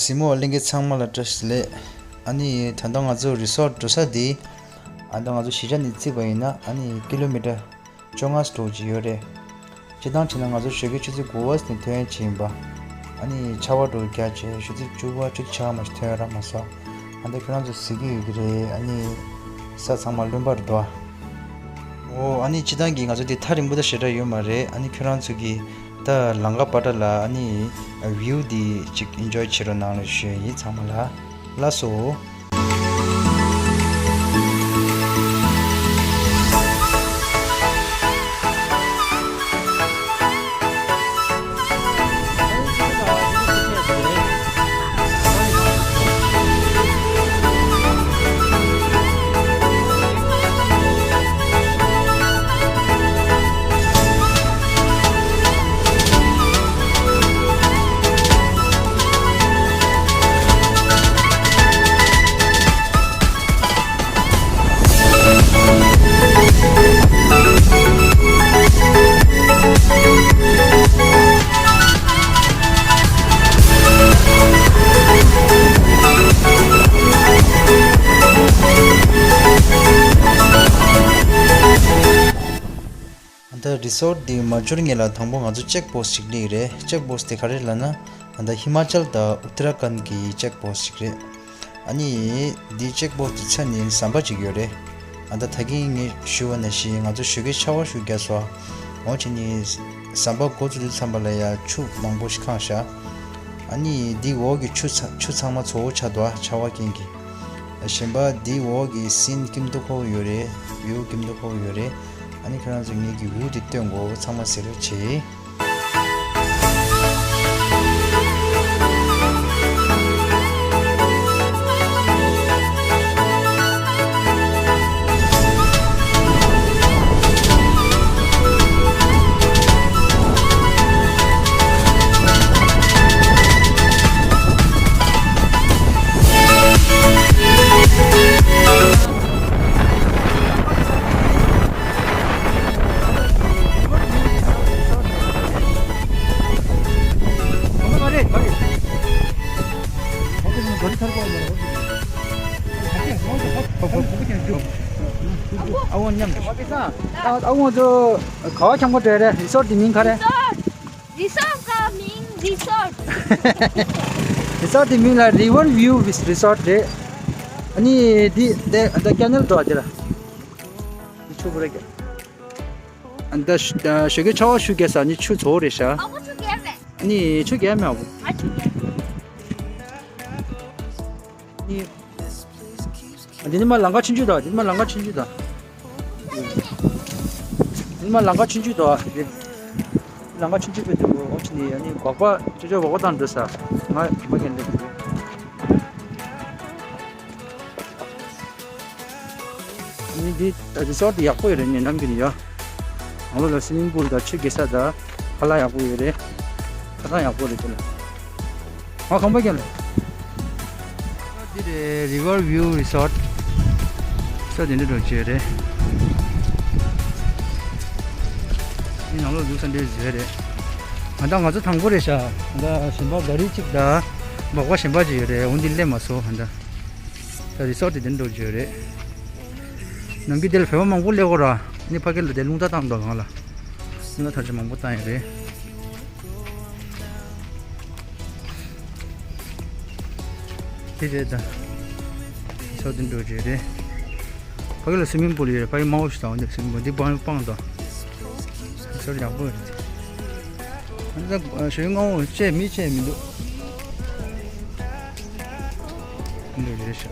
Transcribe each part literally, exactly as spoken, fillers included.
གཟིགས་མོ་བ་ལྷན་རྒྱས་ཚང་མ་ལ་བཀྲ་ཤིས་བདེ་ལེགས། ཨ་ནི་ད་ལྟ་ང་ཚོ་རི་སོར་འགྲོ་ས་འདི། ཨ་ད་ང་ཚོ་གཞིས་ཆགས་ནས་བརྩིས་པ་ཡིན་ན་ཨ་ནི་ཀི་ལོ་མི་ཊར་བཅོ་ལྔ་ཙམ་ཅིག་ཡོད་རེད། སྤྱིར་བཏང་བྱས་ན་ང་ཚོ་ཞོགས་ཀའི་ཆུ་ཚོད་དགུ་པ་ནས་ཐོན་ཡ་ཅིག་ཡིན་པ། ཨ་ནི་ཆར་པ་འདྲ་བོ་བརྒྱབ་བྱས་ཆུ་ཚོད་བཅུ་པ་ཆུ་ཚོད་ཕྱེད་ཀ་མ་ཞིག་ཐོན་ཡ་རག་མ་སོང་། ཨ་ད་ཁྱོད་རང་ཚོ་གཟིགས་ཀྱི་ཡོད་ཀྱི་རེད། ཨ་ནི་ས་ཚང་མ་རློན་པ་རེད་དོ། འོ་ཨ་ནི་སྤྱིར་བཏང་གི་ང་ཚོ་འདི་ཐག་རིང་པོ་ད་ཞེ་དྲག་ཡོད་མ་རེད། ཨ་ནི་ཁྱོད་རང་ཚོ་གིས་ད་ལམ་ཁ་བར་ལ་ཨ་ནི་བིའུ་འདི་ཅིག་ཨེན་ཇོའི་བྱེད་རོགས་གནང་ལ་ཞུ་ཡ་ཡིན། ཚང་མ་ལ་ལགས་སོ། ད་རི་སོར་འདི་མ་འབྱོར་སྔོན་ལ་དང་པོ་ང་ཚོ་ཅེག་པོ་སི་ཅིག་སླེབས་རེད། ཅེག་པོ་སི་དེ་ག་རེ་ལབ་ན། ད་ཧི་མ་ཅལ་དང་ཨུ་ཏི་ར་ཁན་གྱི་ཅེག་པོ་སི་ཅིག་རེད། ཨ་ནི་འདི་ཅེག་པོ་སི་དེ་ཚུར་ནས་ཟམ་པ་ཅིག་ཡོད་རེད། ཨ་ད་ད་གིན་ངས་ཞུས་པ་ནང་བཞིན་ང་ཚོ་ཞོགས་ཀས་ཆར་པ་ཞིག་བརྒྱབ་སོང་། འོ་བྱས་ནས་ཟམ་པ་འགོ་བཙུགས་དུས་ཙམ་པ་ལ་ཡ་ཆུ་མང་པོ་ཞིག་གང་བཞག་ཨ་ནི་འདི་འོག་གི་ཆུ་ཚ་ཆུ་ཚང་མ་བཙོག་པོ་ཆགས་འདུག་ཆར་པ་རྐྱེན་གྱིས། གཞན་པ་འདི་འོག་གི་སིན་སྐྱིད་མདོག་ཁ་པོ་ཡོད་རེད། བིའུ་སྐྱིད་མདོག་ཁ་པོ་ཡོད་རེད། ཨ་ནི་ཁྱོད་རང་ཚོ་ངེད་ཀྱི་བིའུ་འདི་སྟོན་དགོས། ཚང་མ་གཟིགས་རོགས་བྱེད། ཨ་ཝང་ཚོ་ག་བ་འཁྱམ་གོ་བྲོས་རེད། རི་སོར་དེ་མིང་ག་རེ། རི་སོར་ག་མིང་རི་སོར། རི་སོར་དེ་མིང་ལ་རི་ཝར་བིའུ་རི་སོར་རེད། ཨ་ནི་འདི་འདི་ད་ཀེ་ནལ་འགྲོ་དེ་ལ། འདི་ཆུ་བུ་རེད། ཨ་ད་ཞོགས་ཀས་ཆར་པ་ཞིག་བརྒྱབ་ས་ནི་ཆུ་བཙོག་པོ་རེད་ཤག་ཨ་ཁོ་ཆུ་རྒྱག་མེད། ཨ་ནི་ཆུ་རྒྱག་མེད་ཨ་ཁོ། ཨ་ཆུ་རྒྱག་མེད། ཨ་ནི། འདི་ནི་མ་ལམ་ཁ་ཆུང་ཆུང་དང་འདི་ནི་མ་ལམ་ཁ་ཆུང་ཆུང་དང་། འདི་ནི་མ་ལམ་ཁ་ཆུང་ཆུང་དང་འདི། ལམ་ཁ་ཆུང་ཆུང་བས་འདུག་འོ་ཆུ་ནི་ཨ་ནི་སྒོག་པ་ཅོ་ཅོ་སྒོག་པ་བཏང་འདུག་ས། ང་མ་གན་འདུག་ཨ་ནི་འདི་རི་སོར་དེ་ཡག་པོ་ཡོད་རེད། ངས་ནམ་རྒྱུན་ཡོད། ནང་ལོགས་ལ་སི་མིང་པུལ་དང་ཆུ་རྒྱག་ས་དང་ཁ་ལག་ཡག་པོ་ཡོད་རེད། ཁ་སང་ཡག་པོ་རེད་དེ་ལ། ང་ཁང་པ་རྒྱབ་ལ། འདི་རེད། རི་ཝར་བིའུ་རི་སོར། ས་དེ་འདྲ་འགྲོ་བྱས་རེད། འདི་ནང་ལོགས་འཛུལ་ས་འདྲ་བཟོས་རེད། ང་ད་ང་ཚོ་དང་པོ་རེད་ཤག་ང་ད་གཞན་པ་ག་རི་གཅིག་དང་སྦག་སྦག་གཞན་པ་ཅིག་ཡོད་རེད། འོ་འདི་སླེབས་མ་སོང་ང་ད། ད་རི་སོར་དེ་དེ་འགྲོ་བྱས་རེད། ནམ་རྒྱུན་དེ་ལ་བོད་པ་མང་པོ་སླེབས་ཀྱི་ཡོད་རེད། ཨ་ནི་ཕ་གི་ལ་དེ་རླུང་རྟ་བཏང་འདུག་གང་ལ། རླུང་རྟ་དར་ཆ་མང་པོ་བཏང་ཡོད་རེད། དེ་རེད་ད། ཚོ་དེ་འགྲོ་རྒྱུ་རེད། ཕ་གི་ལ་སི་མིང་པུལ་ཡོད་རེད། ཕ་གི་དམའ་བོ་ཞིག་དང་འདི་སི་མིང་པུལ་འདི་སྤང་སྤང་དང་། ཚོ་ཡག་པོ་རེད། ཨ་ནི་ད་ཞོགས་སྔ་པོ་བཅད་མི་བཅད་མི་འདུག་འགྲོ་རྒྱུ་རེད་ཤག་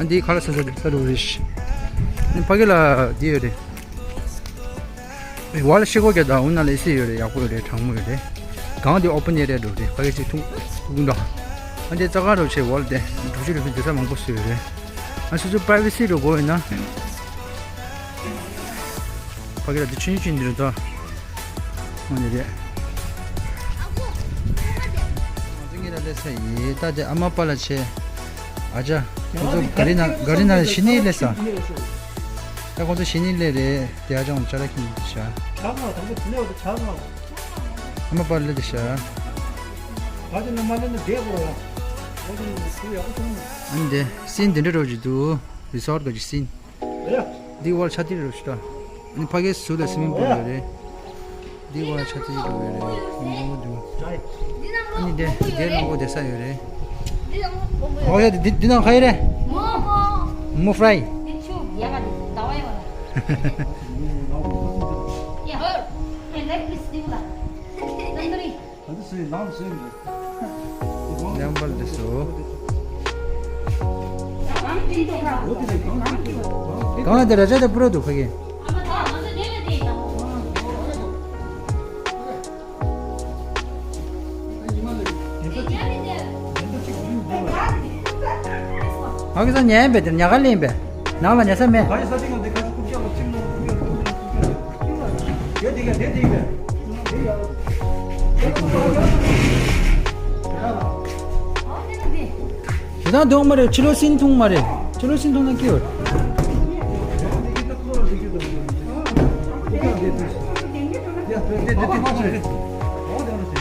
ཨ་འདི་ཁ་ལག་ས་ས་ས་རུ་རེད་ཤག་ཨ་ནི་ཕ་གི་ལ་འདི་ཡོད་རེད། ཝལ་ཤེལ་སྒོ་རྒྱག་དང་འོ་ན་ལ་ཨེ་སི་ཡོད་རེད། ཡག་པོ་ཡོད་རེད། གྲང་མོ་ཡོད་རེད། གང་དེ་ཨོ་པན་ཨེ་རི་ཡ་འགྲོ་རེད། ཕ་གི་ཅིག་ཐུང་ཐུང་འདྲ། ཨ་འདི་རྩྭ་ཁང་རུ་ཆེ་ཝལ་དེ་འགྲོ་ཆུ་རུ་ཕི་འདི་ས་མང་པོ་སུ་ཡོད་རེད། ཨ་སོ་སོ་པ་རའི་ཝེ་སི་རུ་དགོས་ཡོད་ན། ཕ་གི་ལ་འདི་ཆུང་ཆུང་འདི་རུ་དོ། འོ་འདི་རེད། ང་ཚོ་ངེད་ལ་སླེབས་ས་ཡིན། ད་དེ་ཨ་མ་པ་ལ་ཆེ། ཨ་ཅག་ཁོང་ཚོ་ག་རི་ན་ག་རི་ན་ལ་ཕྱི་ནས་སླེབས་ས། ད་ཁོང་ཚོ་ཕྱི་ནས་སླེབས་རེད། དེ་ཨ་ཅག་ཅ་ལག་ཁྱེར་ནས་ཤ། ཨ་མ་པ་སླེབས་དེ་ཤ། ད་དེ་ནི་མ་ལེན་ན་བསྡད་དགོས་ཡ། ད་དེ་ནི་སུ་ཡག་པོ་མཐོང་ནས། ཨ་ནི་དེ་སིན་དེ་འདྲ་རོ་ཅིག་འདུག་རི་སོར་ག་ཅིག་སིན། ཡ། འདི་ཝལ་ཆ་དེ་རོ་ཅིག་ད། ཨ་ནི་ཕ་གིའི་ཟུར་ལ་སི་མིང་པུལ་ཡོད་རེད། འདི་ཝལ་ཆ་དེ་རོ་ཡོད་རེད། མི་འདུག་འདུག་ཨ་ནི་དེ་དེ་ནང་ལོགས་བསྡད་ས་ཡོད་རེད། འོ་ཡ་དེ་འདི་ནང་ག་ཡོད་རེད། མོ་ཧྥ་རའི། ཉམས་པར་འདི་སོ། གང་ལ་དེ་ར་ཅག་དེ་པུ་ར་འདུག་ཕ་གི། ཨ་གི་ས་ཉན་པས་དེ་ཉ་ག་ལེན་པས། ནང་ལ་ཉལ་ས་མེད། ཞེ་སྡང་གདོང་མ་རེད། ཕྱི་ལོགས་སིན་འཐུང་མ་རེད། ཕྱི་ལོགས་སིན་འཐུང་ན་སྐྱིད།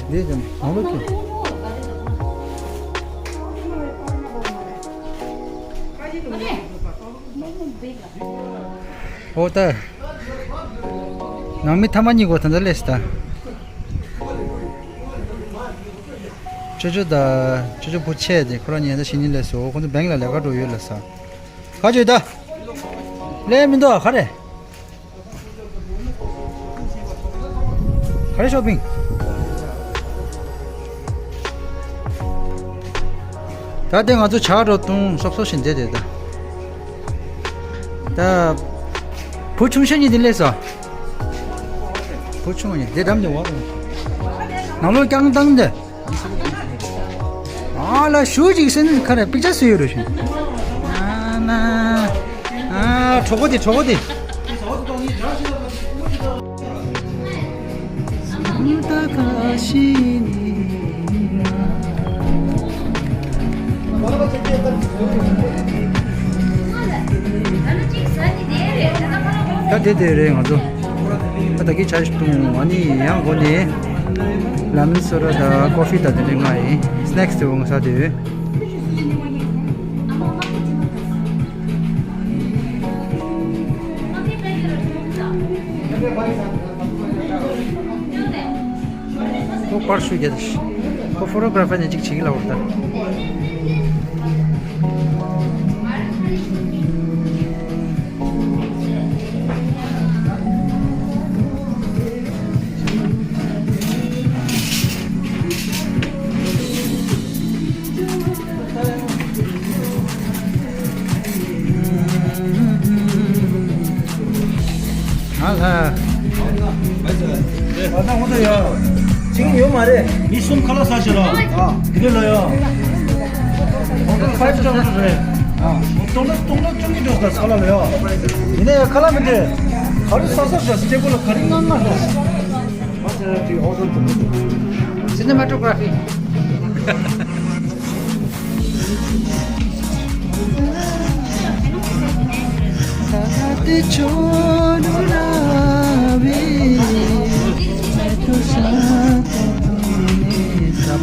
འདི་ཀྱང་ནང་ལོགས་ཀྱི། ཨོ་ད། ནང་མི་ཐ་མ་གཉིས་གོ་ད་ད་ལས་ད། ཅོ་ཅོ་ད། ཅོ་ཅོ་བུ་ཆེ་དེ་ཁོ་རང་ཉལ་ད་ཕྱི་ཉིན་ལས་སོ། ཁོ་ཚོ་བེང་ལ་ལས་ཀ་འགྲོ་ཡོད་ལ་ས། ཁ་ཅོ་ད། ལས་མི་འདུག་ག་རེ། ག་རེ་ཤོ་པིང་། ད་ལྟ་ང་ཚོ་ཇ་རོ་བཏུང་སོབ་སོབ་བཞིན་བསྡད་དེ་ད། ད། བུ་ཆུང་ཤོས་གཉིས་དེ་སླེབས་སོང་། བུ་ཆུང་གཉིས་དེ་འགྲམ་དེ་འོག་ནང་ལོགས་རྐྱང་བཏང་དེ། ཨ་ལ་ཞུ་ཅིག་སེ་ནི་ཁ་རེ་པིག་ཅར་སུ་ཡོད་རུ་ཞུ། ཨ་ན། ཨ་གྲོགས་པོ་དེ་གྲོགས་པོ་དེ། ད་དེ་དེ་རེད་ང་ཚོ། ད་ད་གི་ཇ་ཞིག་བཏུང་། ཨ་ནི་ཡང་སྒོ་ནས་ལ་མིན་སོ་ཌ་དང་ཀོ་ཧྥི་དང་དེ་འདྲ་མངགས་ཡིན། སི་ནེག་སི་དེ་འོང་ས་དེ། ཁོ་པར་ཤུ་རྒྱ་དེ། ཁོ་ཕོ་ཊོ་གྷ་ར་ཕར་ནས་གཅིག་བྱེད་ཀྱི་ལ་འོར་ད། ཨ་ལ། ཨ་ད་ཧོ་ད་ཡ། ཅིང་ཡོད་མ་རེད། མི་གསུམ་ཁ་ལག་ཟ་ཤེས་ར། ཨ། དེ་ལ་ཡ། ཧོ་ད་ཕའིབ་ཅང་རེད། ཨ། སྟོང་ཕྲག་སྟོང་ཕྲག་བཅུ་གཉིས་འགྲོ་ས་ཁ་ལག་ལ་ཡ། ཡིན་ན་ཡ་ཁ་ལག་མི་འདྲ། ག་རེ་ཟ་ཟ་ཤ་སྐྱེ་བོ་ལ་ག་རེ་ང་ང་ཟ། Cinematography.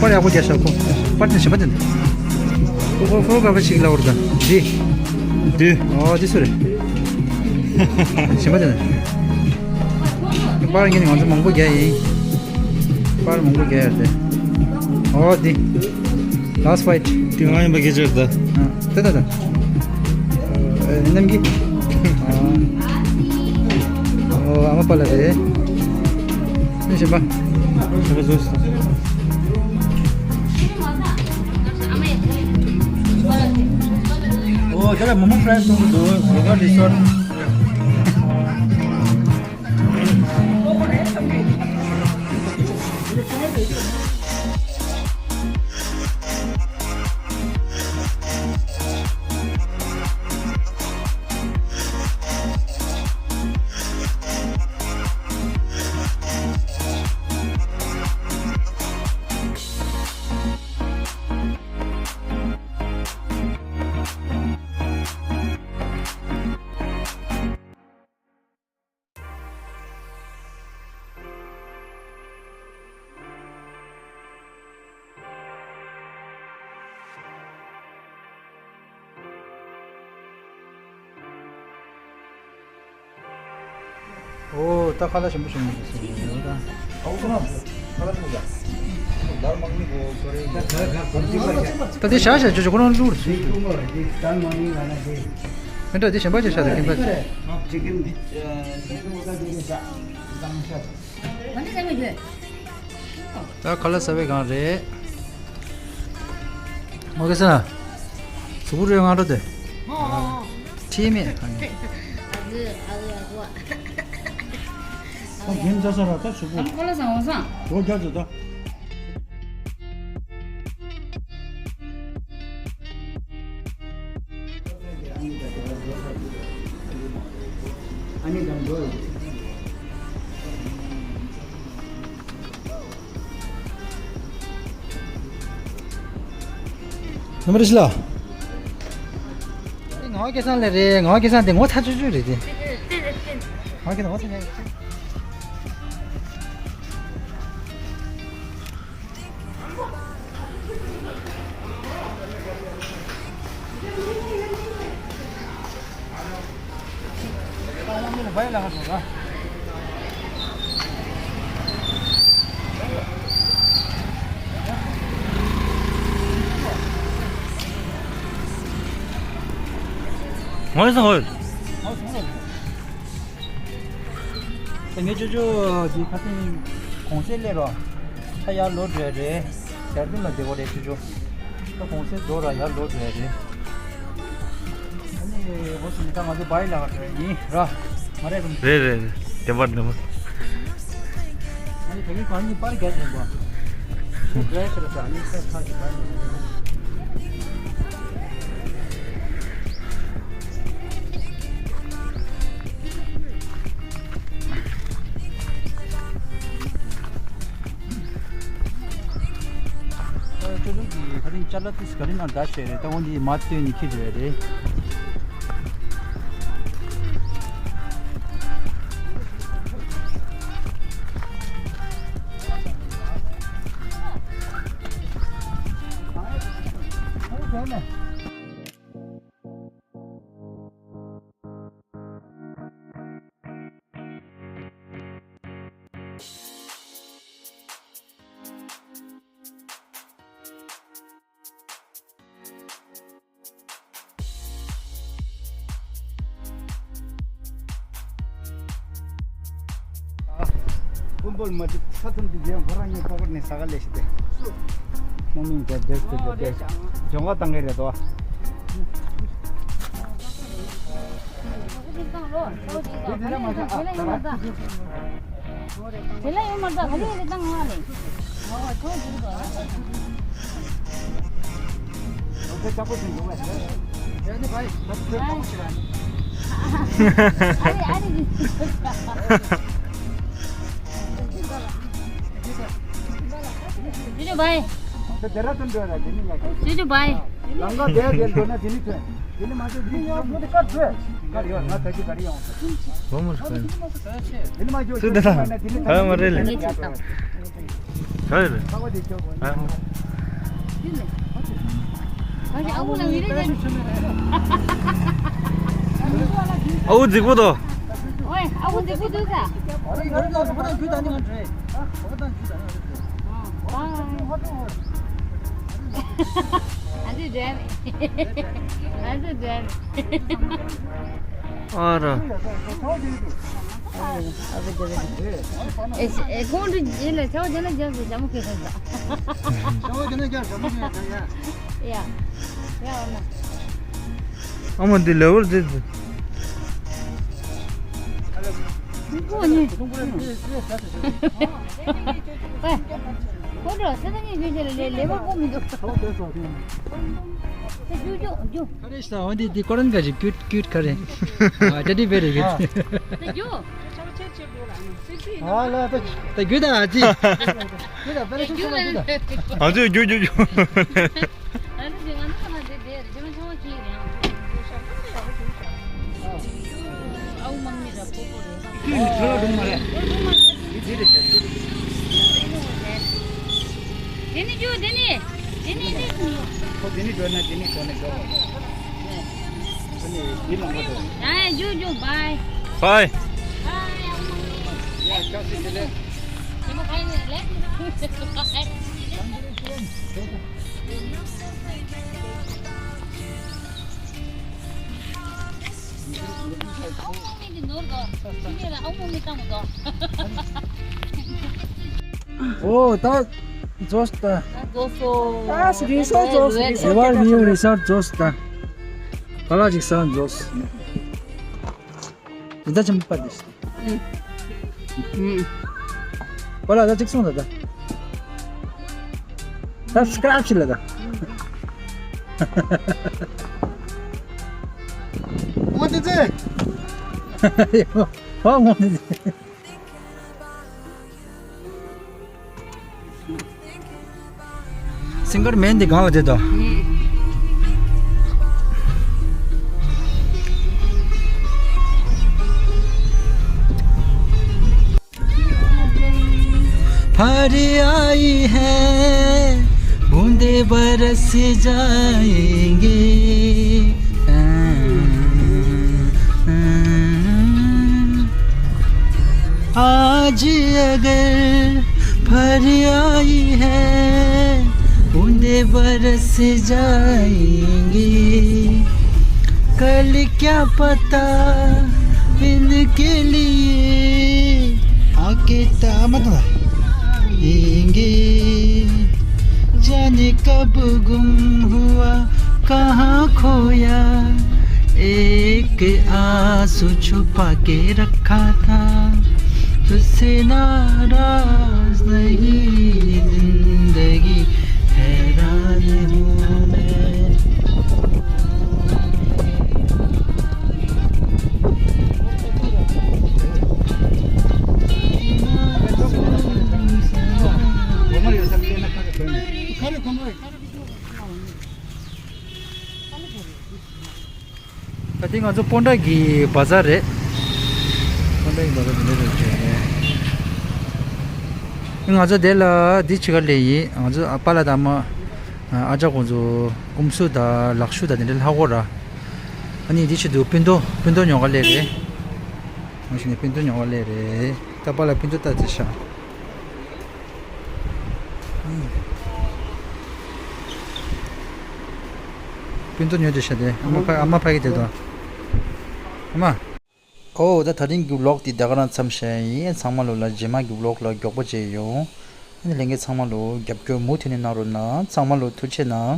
པར་ཡག་པོ་རྒྱག་ཤག་ཁོ། པར་དེ་གཞན་པ་དེ་འདུག་ཁོ་ཁོ་ཕོ་ཊོ་གྷ་ར་ཕར་ཞིག་ལ་འོར་ད། འདི། འདི། ཨོ་འདི་སུ་རེད། གཞན་པ་དེ་འདུག་པར་ངས་ང་ཚོ་མང་པོ་རྒྱག་ཡིན། པར་མང་པོ་རྒྱག་ཡོད་དེ། ཨོ་འདི། Last fight. དེ་ང་ཡིན་པ་སྐད་ཆ་རེད་ད། ཨ། ད་ད་ད། ཨ། རྣམ་གྱི། ཨ། ཨོ་ཨ་མ་པ་ལ་རེད། ནི་གཞན་པ། གཞན་པ་བཟོས་སོང་། ཨོ་དེ་ལ་མོ་མོ་ཕ་རའི་སོང་གི་འདུག་ཡོ་ག་རི་སོར། ཨོ། ད་ཁ་ལག་ཞིམ་པོ་ཞིམ་པོ་འདུག་ཟེར་གྱི་ཡོད་ད། ཨོ་ཁོ་རང་ཁ་ལག་ཞིམ་པོ་ཡ། ད་ལྟ་ཤ་ཤ་ཅོ་ཅོ་ཁོ་རང་བླུགས་རེད་ཟེར་གྱི་འདུག་མི་འདྲ་དེ་གཞན་པ་ཅིག་ཤ་དང་ཁྱིམ་པ་ཅིག་ད་ཁ་ལག་ཟ་བའི་སྒང་རེད། ཨོ་ཁེ་སི་ན། གཟུགས་པོ་རོལ་ང་འགྲོ་དེ། ཁྲིད་མེད། ཁོ་རྒན་རྒྱ་ས་ར་ད་གཟུགས་པོ། ཁོ་ལ་བཟང་བ་བཟང་། འགྲོ་རྒྱ་ཆེ་ད། ཨ་ནི་དང་འགྲོ། ནམ་རེ་ཤི་ལ། ངའི་སྐལ་བཟང་ལས་རེད། ངའི་སྐལ་བཟང་དེ་ངོ་ཚ་ཆུ་ཆུ་རེད་དེ། ངའི་སྐལ་བཟང་ངོ་ཚ་ཆུ་ཆུ། ངོ་ཡ་ས་ཧོལ། ད་ངས་ཅོ་ཅོ་གི་ཁ་སང་གུང་སེང་སླེབས་རོགས། ད་ཡར་ལོག་འགྲོ་ཡ་རེད། ཞར་བདུན་ལ་བསྡད་དགོས་རེད་ཅོ་ཅོ། ད་གུང་སེང་རྫོགས་ར་ཡར་ལོག་འགྲོ་ཡ་རེད། ཨ་ནི་འོ་སོང་ད་ང་ཚོ་བའི་ལ་འགྲོ་ཡ་ཡིན་ར། མ་རེད་རུང་། རེད་རེད་རེད། བདེ་བར་འདུག་ཨ་ནི་ད་གིན་གང་ཡིན་པར་རྒྱག་བཞིན་པ། ཨ་ནི་བའི་ཁ་ར་ས་ཨ་ནི་ས་ཁ་གི་བའི་ལ་འགྲོ་ཡ། ཅོ་ཅོ་གི་ཁ་རིང་ཅ་ལག་ཏིས་ག་རེ་ནང་བརྡ་བྱས་རེད། ད་འོ་འདི་མ་བཏོན་ནས་ཁྱེར་འགྲོ་ཡ་རེད། ཀུན་སྤོལ་མ་ཅིག་ས་ཐུམ་གྱི་རྗེས་ཁོ་རང་གཉིས་ཕོག་ནས་ས་ག་ལས་ཤི་སྟེ། མོ་མིང་ག་བསྡད་དེ་བསྡད་དེ་ལྗོན་ཁ་བཏང་གི་རེད་དོ། དེ་དེ་ལ་མ་ཆགས་ཨ། དེ་ལ་ཡོང་མ་ཐག་ག་ལེ་རེ་དང་ང་ལེ། ང་བ་ཐོང་འདུག་དོ། ཨ་ནི་ཨ་ནི། ཇུ་ཇུ་བའི། ཇུ་ཇུ་བའི། ལམ་ཁ་བསྡད་བསྡད་འགྲོ་ན་དེ་ནི་ཐོན། དེ་ནི་མ་ཐོན་དེ་ནི་ཡོང་མོ་དེ་གར་ཐོན། གར་ཡོང་ང་ད་ཅི་གར་ཡོང་། ལོ་མོ་ཐོན། དེ་ནི་མ་ཡོང་ཚུལ་དེ་དང་། ཨ་མ་རེད་ལེ། ངས་ཚིག་དང་། ག་རེ་རེད། ཨ། ཨ་ཞེ་ཨ་ཁུ་ལ་མི་རེ་རེ། ཨ་ཁུ་རྫིག་པོ་དོ། ཨོའི་ཨ་ཁུ་རྫིག་པོ་འདུག་ས། ཨ་ཙི་འདྲ། ཨ་ཙི་འདྲ། ཨ་ར། ཨ་ཙི་འདྲ། ཨེ་ཨེ་ཁོང་ཁྲོ་རྗེས་ལ་ཆའོ་རྗེས་ལ་རྒྱབ་ཟེར་ཞྭ་མོ་ཁེ་ཁེ་ཟ། ཆའོ་རྗེས་ལ་རྒྱབ་ཞྭ་མོ་ཁེ་ཁེ་ཟ་ཡ། ཡ། ཡ་ཨ་མ། ཨ་མ་འདི་ལེ་བར་འདི། ཁོ་གཉིས། ཨེ། ཁོ་འགྲོ་ས་ད་གཉིས་རྒྱུ་རྗེས་ལ་ལེ་ལེ་བར་ཁོ་མི་འདུག་ད་རྒྱུ་རྒྱུ་རྒྱུ། ག་རེ་ཤ་འོ་འདི་འདི་ཀོ་རན་ག་ཞིག་ཀུད་ཀུད་ག་རེ། ཨ་ཏེ་ཏི་བེ་རེ་གི། ད་རྒྱུ། ཨ་ལ་ད། ད་རྒྱུ་ད་ཨ་ཅི། རྒྱུ་ད་བེ་རེ་ཤ་ད་རྒྱུ་ད། ཨ་ཅི་རྒྱུ་རྒྱུ་རྒྱུ། ཨ་ནི་ང་ཚོ་ང་ཚོ་དེ་དེ་རེ་ཇེ་མ་ཆང་བ་ཅི་རེད་ཨང་། ཨའུ་མང་མི་ར་པོ་པོ་རེད། ཁྱོད་ནི་ཁྱོད་ལ་སྒྲུང་མ་རེད། ཁྱོད་སྒྲུང་མ་རེད། འདི་དེ་རེད་ཟེར། དེ་ནི་རྒྱུ་དེ་ནི། དེ་ནི་དེ་ནི། ཁོ་དེ་ནི་འགྲོ་ན་དེ་ནི་འགྲོ་ན་འགྲོ། དེ་ནི་དེ་ལ་འགྲོ། ཨ་རྒྱུ་རྒྱུ་བའི། བའི། བའི་ཨའུ་མང་མི། ཨོ་ད་རྫོགས་ད། ད་རི་སོར་རྫོགས། རི་སོར་ཉིའུ་རི་སོར་རྫོགས་ད། ག་ལ་ཅིག་ས་རྫོགས། འདི་ད་ཆེན་པོ་པ་དེ་ཤི། ཨུ། པ་ལ་ད་ཅིག་སོང་ད་ད། སབ་སི་ཀ་རབ་ཤི་ལ་ད། ངོ་དེ་ཚེ། ཧོ་ངོ་དེ་ཚེ། སིང་གར་མན་འདི་གང་ལ་བསྡད་དོ། बारिश आई है, बूंदे बरस जाएंगे। आज अगर बारिश आई है, बूंदे बरस जाएंगे। कल क्या पता इनके लिए आके ता-, मतलब, आएंगे। जाने कब गुम हुआ, कहाँ खोया, एक आंसू छुपा के रखा था। तुझसे नाराज नहीं जिंदगी, हैरान हूँ मैं। ད་དེ་ང་ཚོ་སྤོན་ཊ་གི་བ་ཛར་རེད། སྤོན་ཊ་གི་བ་ཛར་དེ་འདྲ་རེད་བྱས། ང་ཚོ་དེ་ལ་འདི་ཕྱི་ཁ་ལས་ཡིན། ང་ཚོ་ཨ་པ་ལགས་དང་ཨ་མ་ཨ་ཅག་ཁོང་ཚོ་ཨུམ་སུ་དང་ལག་ཤུ་དང་དེ་འདྲ་ལྷག་གོ་ར། ཨ་ནི་འདི་ཕྱི་དུ་སྤུན་ཏོ་སྤུན་ཏོ་ཉོ་ག་སླེབས་རེད། ང་ཞིག་ནས་སྤུན་ཏོ་ཉོ་ག་སླེབས་རེད། ད་པ་ལགས་སྤུན་ཏོ་ལྟ་ཙི་ཤ། སྤུན་ཏོ་ཉོས་ཏེ་བཞག་སྟེ་ཨ་མ་ཕ་ཨ་མ་ཕ་གི་དེ་དང་ཨ་མ། ཨོ་ད་ད་རིང་གི་ཝི་ལོག་འདི་ད་ག་རང་མཚམས་བཞག་ཡིན། ཚང་མ་ལོ་ལ་རྗེས་མ་གི་ཝི་ལོག་ལ་མགྱོགས་པོ་བྱས་ཡོང་། ཨ་ནི་ལྷན་རྒྱས་ཚང་མ་ལོ་རྒྱབ་སྐྱོར་མུ་མཐུད་ནས་གནང་རོགས་གནང་། ཚང་མ་ལོ་ཐུགས་རྗེ་གནང་།